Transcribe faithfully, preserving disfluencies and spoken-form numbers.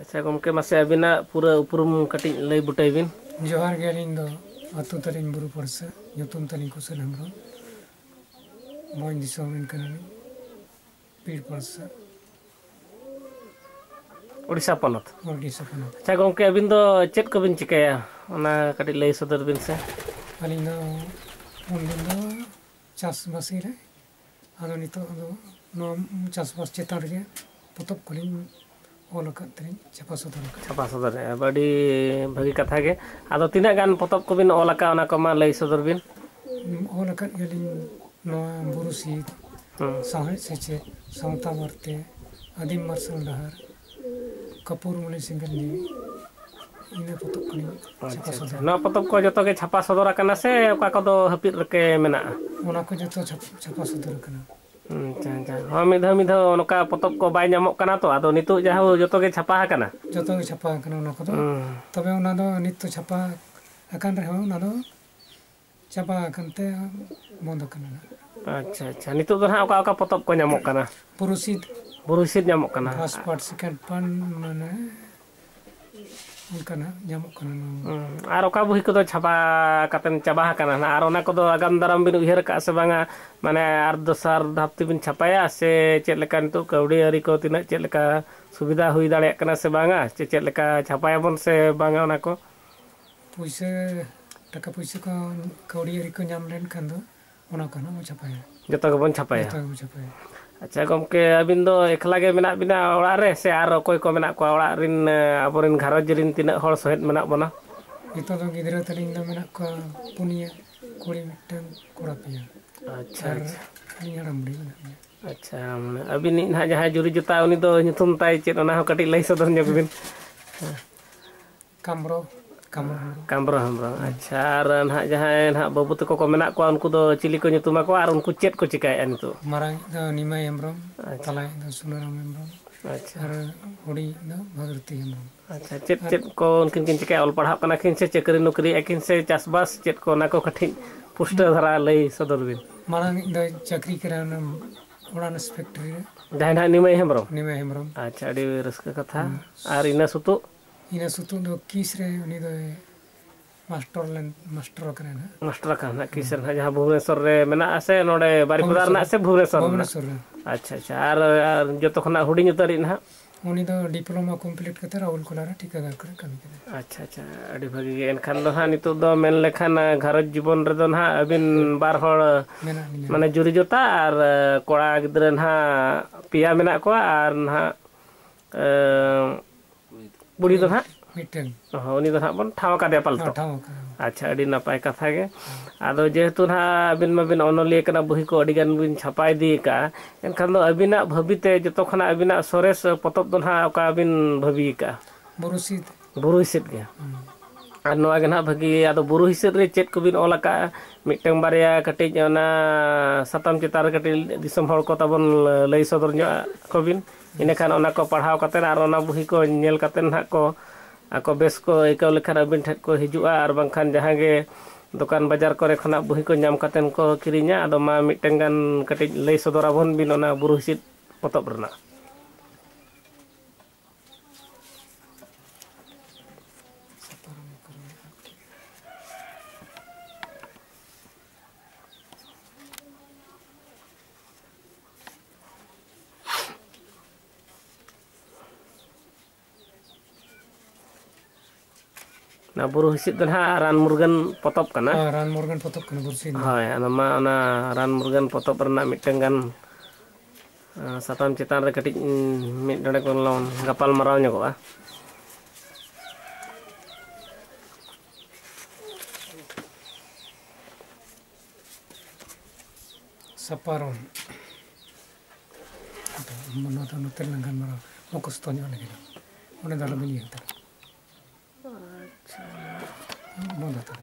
ᱟᱪᱪᱷᱟ ᱜᱚᱢᱠᱮ, ᱢᱟᱥᱮ ᱟᱹᱵᱤᱱᱟᱜ ᱯᱩᱨᱟᱹ ᱩᱯᱨᱩᱢ ᱠᱟᱹᱴᱤᱡ ᱞᱟᱹᱭ ᱵᱩᱴᱟᱹᱭ ᱵᱤᱱ᱾ ᱡᱚᱦᱟᱨ ᱜᱮ, ᱟᱹᱞᱤᱧ ᱫᱚ ᱟᱹᱛᱩ ᱛᱟᱹᱞᱤᱧ ᱵᱩᱨᱩ ᱯᱟᱲᱥᱟ, ᱧᱩᱛᱩᱢ ᱛᱟᱹᱞᱤᱧ ᱠᱩᱥᱟᱹᱞ ᱦᱮᱢᱵᱨᱚᱢ, ᱵᱷᱚᱸᱡᱽ ᱫᱤᱥᱚᱢ ᱨᱮᱱ ᱠᱟᱱᱟᱞᱤᱧ, ᱯᱤᱲ ᱯᱟᱲᱥᱟ᱾ ᱳᱰᱤᱥᱟ ᱯᱚᱱᱚᱛ᱾ ᱳᱰᱤᱥᱟ ᱯᱚᱱᱚᱛ᱾ ᱟᱪᱪᱷᱟ ᱜᱚᱢᱠᱮ, ᱟᱹᱵᱤᱱ ᱫᱚ ᱪᱮᱫ ᱠᱚᱵᱤᱱ ᱪᱤᱠᱟᱹᱭᱟ, ᱚᱱᱟ ᱠᱟᱹᱴᱤᱡ ᱞᱟᱹᱭ ᱥᱚᱫᱚᱨ ᱵᱤᱱ ᱥᱮ᱾ ᱟᱹᱞᱤᱧ ᱫᱚ ᱩᱱᱫᱤᱱ ᱫᱚ ᱪᱟᱥᱵᱟᱥ ᱨᱮ, ᱟᱫᱚ ᱱᱤᱛᱚᱜ ᱫᱚ ᱱᱚᱣᱟ ᱪᱟᱥᱵᱟᱥ ᱪᱮᱛᱟᱱ ᱨᱮᱜᱮ ᱯᱚᱛᱚᱵ ᱠᱚᱞᱤᱧ ᱚᱞ ᱟᱠᱟᱫ ᱛᱮᱞᱤᱧ ᱪᱷᱟᱯᱟ ᱥᱚᱫᱚᱨ ᱟᱠᱟᱫ᱾ ᱪᱷᱟᱯᱟ ᱥᱚᱫᱚᱨᱮᱜᱼᱟ, ᱟᱹᱰᱤ ᱵᱷᱟᱹᱜᱤ ᱠᱟᱛᱷᱟ ᱜᱮ᱾ ᱟᱫᱚ ᱛᱤᱱᱟᱹᱜ ᱜᱟᱱ ᱯᱚᱛᱚᱵ ᱠᱚᱵᱤᱱ ᱚᱞ ᱟᱠᱟᱫ, ᱚᱱᱟ ᱠᱚᱢᱟ ᱞᱟᱹᱭ ᱥᱚᱫᱚᱨ ᱵᱤᱱ᱾ ᱚᱞ ᱟᱠᱟᱫ ᱜᱮᱭᱟᱞᱤᱧ ᱱᱚᱣᱟ ᱵᱩᱨᱩ ᱥᱤᱫ, ᱦᱩᱸ᱾ ᱥᱟᱶᱦᱮᱫ ᱥᱮᱪᱮᱫ, ᱥᱟᱶᱛᱟ ᱵᱟᱨᱛᱮ, ᱟᱹᱫᱤᱢ ᱢᱟᱨᱥᱟᱞ ᱰᱟᱦᱟᱨ, ᱠᱟᱹᱯᱩᱨ ᱢᱚᱱᱤ ᱥᱤᱝᱜᱟᱨ ᱡᱤᱣᱤ, ᱤᱱᱟᱹ ᱯᱚᱛᱚᱵ ᱠᱚᱞᱤᱧ ᱪᱷᱟᱯᱟ ᱟᱪᱪᱷᱟ, ᱟᱪᱪᱷᱟ᱾ ᱥᱚᱫᱚᱨ᱾ ᱱᱚᱣᱟ ᱯᱚᱛᱚᱵ ᱠᱚ ᱡᱚᱛᱚ ᱜᱮ ᱪᱷᱟᱯᱟ ᱥᱚᱫᱚᱨ ᱟᱠᱟᱱᱟ ᱥᱮ ᱚᱠᱟ ᱠᱚᱫᱚ ᱦᱟᱹᱯᱤᱫ ᱨᱮᱜᱮ ᱢᱮᱱᱟᱜᱼᱟ? ᱚᱱᱟ ᱠᱚ ᱡᱚᱛᱚ ᱪᱷᱟᱯ-, ᱪᱷᱟᱯᱟ ᱥᱚᱫᱚᱨ ᱟᱠᱟᱱᱟ᱾ ᱟᱪᱪᱷᱟ, ᱟᱪᱪᱷᱟ᱾ ᱦᱚᱸ, ᱢᱤᱫ ᱫᱷᱟᱣ, ᱢᱤᱫ ᱫᱷᱟᱣ ᱱᱚᱝᱠᱟ ᱯᱚᱛᱚᱵ ᱠᱚ ᱵᱟᱭ ᱧᱟᱢᱚᱜ ᱠᱟᱱᱟ ᱛᱚ, ᱟᱫᱚ ᱱᱤᱛᱚᱜ ᱡᱟᱦᱟᱸ ᱡᱚᱛᱚ ᱜᱮ ᱪᱷᱟᱯᱟ ᱟᱠᱟᱱᱟ? ᱡᱚᱛᱚ ᱜᱮ ᱪᱷᱟᱯᱟ ᱟᱠᱟᱱᱟ ᱚᱱᱟ ᱠᱚᱫᱚ᱾ ᱦᱩᱸ᱾ ᱛᱚᱵᱮ ᱚᱱᱟ ᱫᱚ ᱱᱤᱛ ᱫᱚ ᱪᱷᱟᱯᱟ ᱟᱠᱟᱱ ᱨᱮᱦᱚᱸ ᱚᱱᱟ ᱫᱚ ᱪᱟᱵᱟ ᱟᱠᱟᱱ ᱛᱮ ᱵᱚᱱᱫ ᱟᱠᱟᱱᱟ ᱱᱟᱦᱟᱜ᱾ ᱟᱪᱪᱷᱟ, ᱟᱪᱪᱷᱟ᱾ ᱱᱤᱛᱚᱜ ᱫᱚ ᱱᱟᱦᱟᱜ ᱚᱠᱟ, ᱚᱠᱟ ᱯᱚᱛᱚᱵ ᱠᱚ ᱧᱟᱢᱚᱜ ᱠᱟᱱᱟ? ᱯᱩᱨᱩᱥᱤᱫ᱾ ᱯᱩᱨᱩᱥᱤᱫ ᱧᱟᱢᱚᱜ ᱠᱟᱱᱟ᱾ First part, second part, ᱢᱟᱱᱮ ᱚᱱᱠᱟᱱᱟᱜ ᱧᱟᱢᱚᱜ ᱠᱟᱱᱟ ᱱᱚᱣᱟ᱾ ᱦᱩᱸ᱾ ᱟᱨ ᱚᱠᱟ ᱵᱚᱦᱤ ᱠᱚᱫᱚ ᱪᱷᱟᱯᱟ ᱠᱟᱛᱮᱫ ᱪᱟᱵᱟ ᱟᱠᱟᱱᱟ ᱱᱟᱦᱟᱜ? ᱟᱨ ᱚᱱᱟ ᱠᱚᱫᱚ ᱟᱜᱟᱢ ᱫᱟᱨᱟᱢ ᱵᱤᱱ ᱩᱭᱦᱟᱹᱨ ᱟᱠᱟᱫᱼᱟ ᱥᱮ ᱵᱟᱝᱟ? ᱢᱟᱱᱮ ᱟᱨ ᱫᱚᱥᱟᱨ ᱫᱷᱟᱯ ᱛᱮᱵᱤᱱ ᱪᱷᱟᱯᱟᱭᱟ ᱥᱮ ᱪᱮᱫ ᱞᱮᱠᱟ ᱱᱤᱛᱚᱜ ᱠᱟᱹᱣᱰᱤ ᱟᱹᱨᱤ ᱠᱚ ᱛᱤᱱᱟᱹᱜ ᱪᱮᱫ ᱞᱮᱠᱟ ᱥᱩᱵᱤᱫᱷᱟ ᱦᱩᱭ ᱫᱟᱲᱮᱭᱟᱜ ᱠᱟᱱᱟ ᱥᱮ ᱵᱟᱝᱟ? ᱪᱮ ᱪᱮᱫ ᱞᱮᱠᱟ ᱪᱷᱟᱯᱟᱭᱟᱵᱚᱱ ᱥᱮ ᱵᱟᱝᱟ ᱚᱱᱟ ᱠᱚ? ᱯᱩᱭᱥᱟᱹ, ᱴᱟᱠᱟ ᱯᱩᱭᱥᱟᱹ ᱠᱚ, ᱠᱟᱹᱣᱰᱤ ᱟᱹᱨᱤ ᱠᱚ ᱧᱟᱢ ᱞᱮᱱᱠᱷᱟᱱ ᱫᱚ ᱚᱱᱟ ᱠᱚ ᱱᱟᱦᱟᱜ ᱵᱚᱱ ᱪᱷᱟᱯᱟᱭᱟ᱾ ᱡᱚᱛᱚ ᱜᱮᱵᱚᱱ ᱪᱷᱟᱯᱟᱭᱟ᱾ ᱡᱚᱛᱚ ᱜᱮᱵᱚᱱ ᱪᱷᱟᱯᱟᱭᱟ᱾ ᱟᱪᱪᱷᱟ ᱜᱚᱢᱠᱮ, ᱟᱹᱵᱤᱱ ᱫᱚ ᱮᱠᱞᱟ ᱜᱮ ᱢᱮᱱᱟᱜ ᱵᱤᱱᱟ ᱚᱲᱟᱜ ᱨᱮ ᱥᱮ ᱟᱨ ᱚᱠᱚᱭ ᱠᱚ ᱢᱮᱱᱟᱜ ᱠᱚᱣᱟ ᱚᱲᱟᱜ ᱨᱤᱱ, ᱮ, ᱟᱵᱚᱨᱤᱱ ᱜᱷᱟᱨᱚᱸᱡᱽ ᱨᱤᱱ ᱛᱤᱱᱟᱹᱜ ᱦᱚᱲ ᱥᱚᱦᱮᱫ ᱢᱮᱱᱟᱜ ᱵᱚᱱᱟ? ᱱᱤᱛᱚᱜ ᱫᱚ ᱜᱤᱫᱽᱨᱟᱹ ᱛᱟᱹᱞᱤᱧ ᱫᱚ ᱢᱮᱱᱟᱜ ᱠᱚᱣᱟ ᱯᱩᱱᱭᱟᱹ, ᱠᱩᱲᱤ ᱢᱤᱫᱴᱟᱝ, ᱠᱚᱲᱟ ᱯᱮᱭᱟ᱾ ᱟᱪᱪᱷᱟ, ᱟᱨ ᱟᱪᱪᱷᱟ᱾ ᱟᱹᱞᱤᱧ ᱦᱟᱲᱟᱢ ᱵᱩᱲᱦᱤ ᱢᱮᱱᱟᱜ ᱞᱤᱧᱟ᱾ ᱟᱪᱪᱷᱟ, ᱢᱟᱱᱮ ᱟᱹᱵᱤᱱᱤᱡ ᱱᱟᱦᱟᱜ ᱡᱟᱦᱟᱸᱭ ᱡᱩᱨᱤ ᱡᱚᱛᱟ, ᱩᱱᱤ ᱫᱚ ᱧᱩᱛᱩᱢ ᱛᱟᱭ ᱪᱮᱫ, ᱚᱱᱟ ᱦᱚᱸ ᱠᱟᱹᱴᱤᱡ ᱞᱟᱹᱭ ᱥᱚᱫᱚᱨ ᱧᱚᱜ ᱵᱤᱱ᱾ ᱠᱟᱢᱨᱚ, ᱠᱟᱢᱨᱚ ᱦᱮᱢᱵᱨᱚᱢ᱾ ᱠᱟᱢᱨᱚ ᱦᱮᱢᱵᱨᱚᱢ, ᱦᱮᱸ᱾ ᱟᱪᱪᱷᱟ᱾ ᱟᱨ ᱱᱟᱦᱟᱜ ᱡᱟᱦᱟᱸᱭ ᱱᱟᱦᱟᱜ ᱵᱟᱹᱵᱩ ᱛᱟᱠᱚ ᱠᱚ ᱢᱮᱱᱟᱜ ᱠᱚᱣᱟ, ᱩᱱᱠᱩ ᱫᱚ ᱪᱤᱞᱤ ᱠᱚ ᱧᱩᱛᱩᱢ ᱟᱠᱚᱣᱟ ᱟᱨ ᱩᱱᱠᱩ ᱪᱮᱫ ᱠᱚ ᱪᱤᱠᱟᱹᱭᱮᱫᱼᱟ ᱱᱤᱛᱚᱜ? ᱢᱟᱨᱟᱝ ᱫᱚ ᱱᱤᱢᱟᱭ ᱦᱮᱢᱵᱨᱚᱢ, ᱟᱪᱪᱷᱟ᱾ ᱛᱟᱞᱟᱭᱤᱡ ᱫᱚ ᱥᱩᱱᱟᱹᱨᱟᱢ ᱦᱮᱢᱵᱨᱚᱢ, ᱟᱪᱪᱷᱟ᱾ ᱟᱨ ᱦᱩᱰᱤᱧ ᱫᱚ ᱵᱷᱟᱜᱤᱨᱚᱛᱤ ᱦᱮᱢᱵᱨᱚᱢ᱾ ᱟᱪᱪᱷᱟ, ᱪᱮᱫ, ᱟᱨ ᱪᱮᱫ ᱠᱚ ᱩᱱᱠᱤᱱ ᱠᱤᱱ ᱪᱤᱠᱟᱹᱭᱟ? ᱚᱞ ᱯᱟᱲᱦᱟᱜ ᱠᱟᱱᱟ ᱠᱤᱱ ᱥᱮ ᱪᱟᱹᱠᱨᱤ ᱱᱚᱠᱨᱤᱭᱮᱫᱼᱟ ᱠᱤᱱ ᱥᱮ ᱪᱟᱥᱵᱟᱥ, ᱪᱮᱫ ᱠᱚ, ᱚᱱᱟ ᱠᱚ ᱠᱟᱹᱴᱤᱡ ᱯᱩᱥᱴᱟᱹᱣ ᱫᱷᱟᱨᱟ ᱞᱟᱹᱭ ᱥᱚᱫᱚᱨ ᱵᱤᱱ᱾ ᱢᱟᱲᱟᱝ ᱤᱡ ᱫᱚᱭ ᱪᱟᱹᱠᱨᱤ ᱠᱟᱱᱟ, ᱚᱱᱟ ᱚᱲᱟᱱᱥ ᱯᱷᱮᱠᱴᱨᱤ ᱨᱮ᱾ ᱡᱟᱦᱟᱸᱭ ᱱᱟᱦᱟᱜ ᱱᱤᱢᱟᱹᱭ ᱦᱮᱢᱵᱨᱚᱢ? ᱱᱤᱢᱟᱹᱭ ᱦᱮᱢᱵᱨᱚᱢ᱾ ᱟᱪᱪᱷᱟ, ᱟᱹᱰᱤ ᱨᱟᱹᱥᱠᱟᱹ ᱠᱟᱛᱷᱟ᱾ ᱦᱩᱸ᱾ ᱟᱨ ᱤᱱᱟᱹ ᱥᱩᱛᱩᱜ? ᱤᱱᱟᱹ ᱥᱩᱛᱩᱜ ᱫᱚ ᱠᱤᱥ ᱨᱮ, ᱩᱱᱤ ᱫᱚᱭ ᱢᱟᱥᱴᱚᱨ ᱞᱮᱱ, ᱢᱟᱥᱴᱚᱨ ᱟᱠᱟᱱᱟᱭ ᱱᱟᱦᱟᱜ᱾ ᱢᱟᱥᱴᱚᱨ ᱟᱠᱟᱱᱟ ᱱᱟᱦᱟᱜ, ᱠᱤᱥ ᱨᱮ ᱱᱟᱦᱟᱜ, ᱡᱟᱦᱟᱸ ᱵᱷᱩᱵᱽᱱᱮᱥᱚᱨ ᱨᱮ ᱢᱮᱱᱟᱜᱼᱟ ᱥᱮ ᱱᱚᱰᱮ ᱵᱟᱨᱤᱯᱟᱫᱟ ᱨᱮᱱᱟᱜ ᱥᱮ ᱵᱷᱩᱵᱽᱱᱮᱥᱚᱨ ᱨᱮᱱᱟᱜ? ᱵᱷᱩᱵᱽᱱᱮᱥᱚᱨ ᱨᱮ᱾ ᱟᱪᱪᱷᱟ, ᱟᱪᱪᱷᱟ᱾ ᱟᱨ, ᱟᱨ ᱡᱚᱛᱚ ᱠᱷᱚᱱᱟᱜ ᱦᱩᱰᱤᱧ ᱩᱛᱟᱹᱨᱤᱡ ᱱᱟᱦᱟᱜ? ᱩᱱᱤ ᱫᱚ ᱰᱤᱯᱞᱳᱢᱟ ᱠᱚᱢᱯᱞᱤᱴ ᱠᱟᱛᱮ ᱨᱟᱦᱩᱞ ᱠᱚᱞᱟ ᱨᱮ ᱴᱷᱤᱠᱟᱹᱫᱟᱨ ᱠᱚᱨᱮ ᱠᱟᱹᱢᱤ ᱠᱟᱱᱟᱭ᱾ ᱟᱪᱪᱷᱟ, ᱟᱪᱪᱷᱟ, ᱟᱹᱰᱤ ᱵᱷᱟᱹᱜᱤ ᱜᱮ᱾ ᱮᱱᱠᱷᱟᱱ ᱫᱚ ᱦᱟᱸᱜ ᱱᱤᱛᱚᱜ ᱫᱚ ᱢᱮᱱ ᱞᱮᱠᱷᱟᱱ, ᱟᱸ, ᱜᱷᱟᱨᱚᱸᱡᱽ ᱡᱤᱵᱚᱱ ᱨᱮᱫᱚ ᱱᱟᱦᱟᱜ ᱟᱹᱵᱤᱱ ᱢᱮᱱᱟᱜ ᱞᱤᱧᱟ᱾ ᱢᱟᱱᱮ ᱡᱩᱨᱤ ᱡᱚᱛᱟ ᱟᱨ, ᱟᱸ, ᱠᱚᱲᱟ ᱜᱤᱫᱽᱨᱟᱹ ᱱᱟᱦᱟᱜ ᱯᱮᱭᱟ ᱢᱮᱱᱟᱜ ᱠᱚᱣᱟ ᱟᱨ ᱱᱟᱦᱟᱜ, ᱟᱸ, ᱠᱩᱲᱤ ᱫᱚ ᱱᱟᱦᱟᱜ? ᱢᱤᱫᱴᱟᱝ᱾ ᱦᱚᱸ, ᱩᱱᱤ ᱫᱚ ᱱᱟᱦᱟᱜ ᱵᱚᱱ ᱴᱷᱟᱶ ᱠᱟᱫᱮᱭᱟ ᱯᱟᱞᱮ ᱛᱚ? ᱦᱚᱸ, ᱴᱷᱟᱶ ᱠᱟᱫᱮᱭᱟ᱾ ᱟᱪᱪᱷᱟ, ᱟᱹᱰᱤ ᱱᱟᱯᱟᱭ ᱠᱟᱛᱷᱟ ᱜᱮ᱾ ᱦᱚᱸ᱾ ᱟᱫᱚ ᱡᱮᱦᱮᱛᱩ ᱱᱟᱦᱟᱜ ᱟᱹᱵᱤᱱ ᱢᱟᱵᱤᱱ ᱚᱱᱚᱞᱤᱭᱟᱹ ᱠᱟᱱᱟ, ᱵᱳᱦᱤ ᱠᱚ ᱟᱹᱰᱤ ᱜᱟᱱ ᱵᱤᱱ ᱪᱷᱟᱯᱟ ᱤᱫᱤ ᱟᱠᱟᱫᱼᱟ, ᱮᱱᱠᱷᱟᱱ ᱫᱚ ᱟᱹᱵᱤᱱᱟᱜ ᱵᱷᱟᱹᱵᱤ ᱛᱮ ᱡᱚᱛᱚ ᱠᱷᱚᱱᱟᱜ ᱟᱹᱵᱤᱱᱟᱜ ᱥᱚᱨᱮᱥ ᱯᱚᱛᱚᱵ ᱫᱚ ᱱᱟᱦᱟᱜ ᱚᱠᱟ ᱵᱤᱱ ᱵᱷᱟᱹᱵᱤ ᱟᱠᱟᱫᱼᱟ? ᱵᱩᱨᱩ ᱥᱤᱫ᱾ ᱵᱩᱨᱩ ᱦᱤᱥᱤᱫ ᱜᱮ᱾ ᱦᱩᱸ᱾ ᱟᱨ ᱱᱚᱣᱟ ᱜᱮ ᱱᱟᱦᱟᱜ ᱵᱷᱟᱹᱜᱤ, ᱟᱫᱚ ᱵᱩᱨᱩ ᱦᱤᱥᱤᱫ ᱨᱮ ᱪᱮᱫ ᱠᱚᱵᱤᱱ ᱚᱞ ᱟᱠᱟᱫᱼᱟ? ᱢᱤᱫᱴᱟᱝ ᱵᱟᱨᱭᱟ ᱠᱟᱹᱴᱤᱡ ᱚᱱᱟ ᱥᱟᱛᱟᱢ ᱪᱮᱛᱟᱱ ᱨᱮ ᱠᱟᱹᱴᱤᱡ ᱫᱤᱥᱚᱢ ᱦᱚᱲ ᱠᱚ ᱛᱟᱵᱚᱱ ᱞᱟᱹᱭ ᱥᱚᱫᱚᱨ ᱧᱚᱜ ᱟᱠᱚ ᱵᱤᱱ᱾ ᱤᱱᱟᱹᱠᱷᱟᱱ ᱚᱱᱟ ᱠᱚ ᱯᱟᱲᱦᱟᱣ ᱠᱟᱛᱮᱫ ᱟᱨ ᱚᱱᱟ ᱵᱩᱦᱤ ᱠᱚ ᱧᱮᱞ ᱠᱟᱛᱮᱫ ᱱᱟᱦᱟᱜ ᱠᱚ, ᱟᱠᱚ ᱵᱮᱥ ᱠᱚ ᱟᱹᱭᱠᱟᱹᱣ ᱞᱮᱠᱷᱟᱱ ᱟᱹᱵᱤᱱ ᱴᱷᱮᱱ ᱠᱚ ᱦᱤᱡᱩᱜᱼᱟ, ᱟᱨ ᱵᱟᱝᱠᱷᱟᱱ ᱡᱟᱦᱟᱸ ᱜᱮ ᱫᱚᱠᱟᱱ ᱵᱟᱡᱟᱨ ᱠᱚᱨᱮ ᱠᱷᱚᱱᱟᱜ ᱵᱩᱦᱤ ᱠᱚ ᱧᱟᱢ ᱠᱟᱛᱮᱫ ᱠᱚ ᱠᱤᱨᱤᱧᱟ᱾ ᱟᱫᱚ ᱢᱟ ᱢᱤᱫᱴᱟᱝ ᱜᱟᱱ ᱠᱟᱹᱴᱤᱡ ᱞᱟᱹᱭ ᱥᱚᱫᱚᱨ ᱟᱵᱚᱱ ᱵᱤᱱ ᱚᱱᱟ ᱵᱩᱨᱩ ᱦᱤᱥᱤᱫ ᱯᱚᱛᱚᱵ ᱨᱮᱱᱟᱜ᱾ ᱚᱱᱟ ᱵᱩᱨᱩ ᱦᱤᱥᱤᱫ ᱫᱚ ᱱᱟᱦᱟᱜ ᱨᱟᱱ ᱢᱩᱨᱜᱟᱹᱱ ᱯᱚᱛᱚᱵ ᱠᱟᱱᱟ᱾ ᱦᱮᱸ, ᱨᱟᱱ ᱢᱩᱨᱜᱟᱹᱱ ᱯᱚᱛᱚᱵ ᱠᱟᱱᱟ ᱵᱩᱨᱩ ᱦᱤᱥᱤᱫ ᱫᱚ᱾ ᱦᱳᱭ, ᱟᱫᱚ ᱢᱟ ᱚᱱᱟ ᱨᱟᱱ ᱢᱩᱨᱜᱟᱹᱱ ᱯᱚᱛᱚᱵ ᱨᱮᱱᱟᱜ ᱢᱤᱫᱴᱟᱝ ᱜᱟᱱ, ᱟᱸ, ᱥᱟᱛᱟᱢ ᱪᱮᱛᱟᱱ ᱨᱮ ᱠᱟᱹᱴᱤᱡ, ᱩᱸ, ᱢᱤᱫ ᱰᱚᱸᱰᱮᱠ ᱵᱚᱱ ᱜᱟᱯᱟᱞ ᱢᱟᱨᱟᱣ ᱧᱚᱜᱚᱜᱼᱟ᱾ ᱥᱟᱯᱟᱨᱚᱢ᱾ ᱱᱚᱣᱟ ᱫᱚ ᱱᱚᱛᱮ ᱨᱮᱞᱟᱝ ᱜᱟᱞᱢᱟᱨᱟᱣ ᱢᱩᱠᱷᱚᱥᱛᱚ ᱧᱚᱜ ᱞᱟᱹᱜᱤᱫ᱾ ᱚᱸᱰᱮ ᱫᱚ ᱟᱞᱚᱵᱤᱱ ᱤᱭᱟᱹ ᱦᱟᱛᱟᱲᱟ᱾ ᱟᱪᱪᱷᱟ᱾ ᱵᱚᱱᱫ ᱦᱟᱛᱟᱲᱟ᱾